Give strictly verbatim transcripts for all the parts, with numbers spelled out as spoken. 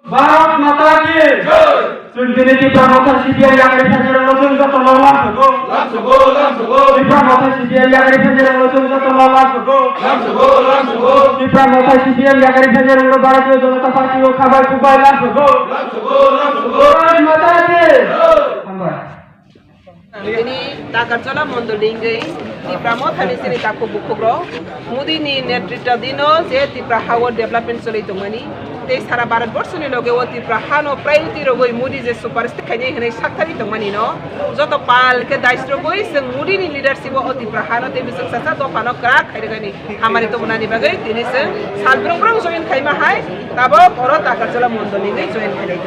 Bharat Mata ki jai! Chwng tini Tipra Motha C P M yakarwi phaijak rokno chwng jotono lamsogo. Lamsogo, lamsogo. Tipra Motha C P M yakarwi phaijak rokno chwng jotono lamsogo. Lamsogo, lamsogo. Tipra Motha C P M yakarwi phaijak rokno Bharatiya Janata Party o khabai kubai lamsogo. Lamsogo, lamsogo. Bharat Mata ki jai! Hambai. Tini Takarjala mondol ni wngwi Tipra Mothani chini takhuk bukhukrok Modi ni netritwa dino je Tipra hao development choli tongmani tei sara Bharat borsoni loge o Tipra hano priority rogwi Modi je superstate khainai hwnwi sakthari tongmani no joto pal khe daisrogwi chwng Modi ni leadership o Tipra hano tei bising sasa dophano kwrak khairwgani hamari tongmani bagwi tini chwng sal brung brung join khaima hai tabok oro Takarjala mondol ni wngwi join khainai.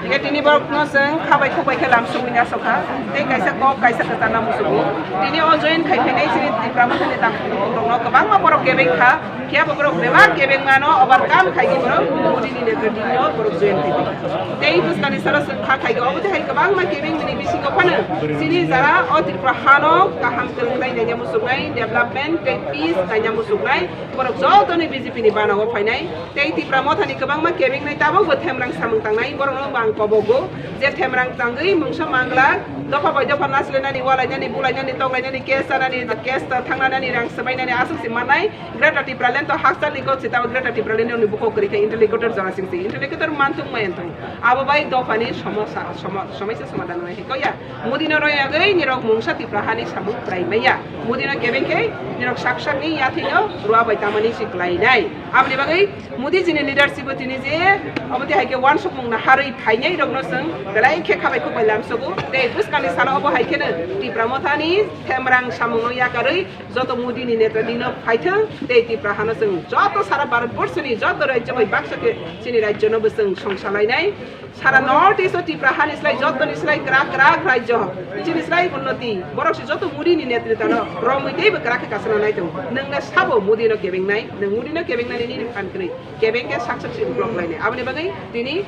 Hingke tini borokno chwng kha bai khuk bai khe lam sugui nasukha. Tei kaisa kok kaisa kwchar na musugo. Tini o join khai phainai chini Tipra Mothani takhuk rokno kwbangma borok kebeng kha. Phiya bo borok bebak kebeng mano overcome khai di borok Modi ni netritwino borok join khai phaikha. Tei bwskangni salo chwng kha khai obo tei hai kwbangma kebeng mani bisingo phano chini jara o Tripura hano kaham kwrwng nai naina musugnai, development tei peace naina musugnai borok jotoni B J P ni bana o phainai. Tei Tipra Mothani kwbangma kebengnai tabokbo themrang samung tangnai, borokno bo ang kobogo je themrang tangwi mungsa mangla dopha bai dopha naslenani, walainani, bulainani, toklainani, case chanani, case ta thangnani, rang swbainani aswk se mannai. Greater Tipraland to hakchalni kok se, tabo Greater Tipraland ni bukok kwrwi khe interlocutor jora sing se, interlocutor manthung mai anthung. Abo bai dophani somosa, somo-, somaisa somadhan wngnai khe kok ya. Modi no royagwi nirok mungsa Tipra hani samung kwrai maya. Modi no kebeng khe nirok sak sakni yathino rua bai tamani si kwlainai. Aboni bagwi Modi jini leadership o tini je obo tei hai khe wansukmung na harwi phainai rokno chwng belai khe khabai khukbai lamsogo. Tei bwskangni salo obo hai kheno Tipra Mothani themrang samungno yakarwi joto Modi ni neta dino phaithwng tei Tipra hano chwng joto sara Bharat borsoni joto rajyo bai baksa khe chini rajyo no bo chwng songsa lainai. Sara North East o Tipra hani slai jotoni slai kwrak kwrak rajyo, chini slai unnoti. Borok se joto Modi ni netrita no romwi teibo kwrak khe kasana nai tongo. Nwng le sabo Modi no kebengnai, nwng Modi no kebengnani nini phan kwrwi. Kebeng khe sak sak se uklok lainai. Aboni bagwi tini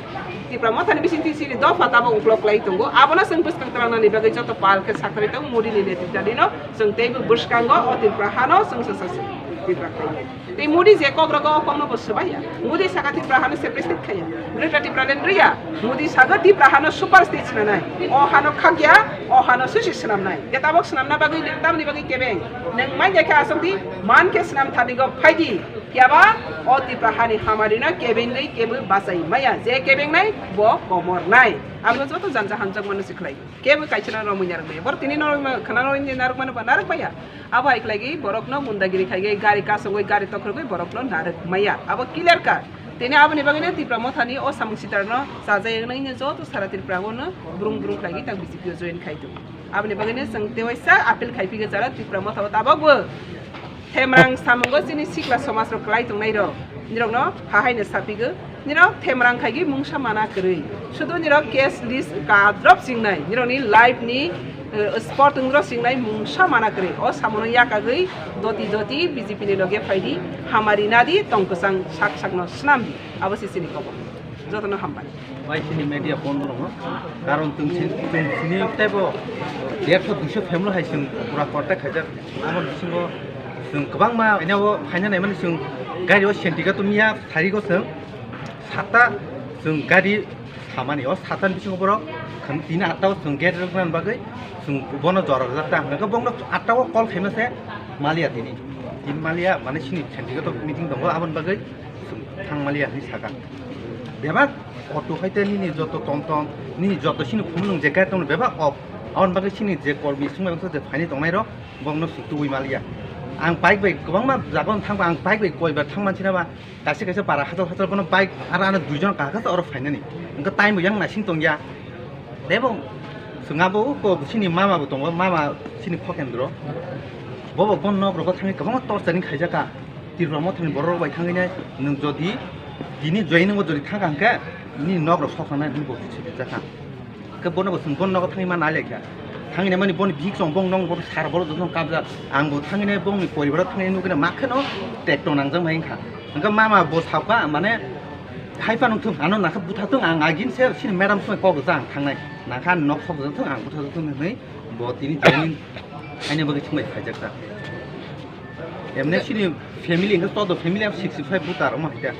Tipra Mothani bising twi chini dopha tabok uklok lai tongo. Abono chwng bwskang twlangnani bagwi joto pal khe sakharwi tongo Modi ni netrita dino. Chwng teibo bwskango o Tipra hano chwng se sak sak Tipra khlai. Tei Modi je kok rogo o kokno bo swbai ya. Modi saka Tipra hano separate state khaiya. Greater Tipraland riya. Modi saka Tipra hano super state swnamnai. O hano khakya, o hano susi swnamnai. Khe tabok swnamna bagwi, tamni bagwi kebeng. Nwng mai khe aswk di, man khe swnam thani go phai di. Phiya ba o Tipra hani hamari no kebengwi kebo bachai maya. Je kebengnai bo komornai. Abo joto janja hamjak mano si khlai. Kebo kaisa no romwi narwk maya. Bor tini no khana romwi narwk mano ba narwk maya. Abo hai khlaigwi borokno gundagiri khaigwi gari kasugwi gari tokhorgwi borokno narwk maya. Abo clear kha. Tini aboni bagwino Tipra Mothani o samung sitarno chajak wngnai hwnwi joto sara Tripura o no brung brung khlaigwi tang B J P o join khai tongo. Aboni bagwino chwng tewaisa appeal khai phigwi jara Tipra Motha o tabok bo themrang samungo chini sikla somaj rok kwlai tongnai rok nirokno hahaino saphigwi. Nirok themrang khaigwi mungsa mana kwrwi. Sudu nirok case list ka drop chingnai. Nirokni life ni, eh, sport wngro chingnai mungsa mana kwrwi. O samono yakagwi doti doti B J P ni loge phaidi, hamari nadi, tong kwchang sak sakno swnamdi. Abo se chini kobo. Jotono hambai. Bai chini media bondo rokno. Karon tong chini, tong chini teibo derso duiso family hai chwng pura contact khaijak. Amo bisingo chwng kwbangma ina o phaina naimani chwng gari o senti ga tongya thari go chwng. Sata chwng gari samani, o sata ni bisingo borok kham tini atta o chwng gate rok nani bagwi chwng bono jora rwjak ta hwnkhe bongno atta o call khaima se maliya tini. Tini maliya mane chini sentigoto meeting tongo, aboni bagwi chwng thang maliya hinwi saka. Bebak auto hai te nini joto tom tom, nini joto chini khumulwng je gate tongno bebak off. Aboni bagwi chini je kormi swngmani je phaini tongnai rok bongno chwng tubui maliya. Ang bike bai kwbangma jaga o thangba, ang bike bai koibar thang manchina ba. Kaisa kaisa para hachal hachal bono bike aro ano duijon kahaka se oro phainani. Wngkha time bo yang naising tongya. Debo chwng abo ko chini mama bo tongo, mama chini Khokendro. Bobo bon nok rogo thangwi kwbangma torturing khaijaka. Tripura Mothani borok rok bai thangwi nai nwng jodi tini joining o jodi thangkha hwnkhe nini nok rok sokha nai nini bo sijak kha. Khe bono bo chwng bono nogo thangwi ma nai lai kha. Thangwi nai mani boni bihik chong bong nong bono sar borok joto kabjak. Ang bo thangwi nai bongni poribar o thangwi nugwi nai ma kheno tractor nangjak mai wngkha. Hwnkhe mama bo sakha mane hai phano thung ano nakha butha thung ang agin se sini madam songwi kok jang thangnai. Nakha nok sok jang thung ang butha thung hinwi bo tini joining aini bagwi thumbai khaijak ta. Emne sini family hwnkhe todo family ang sixty five voter omo hai khe.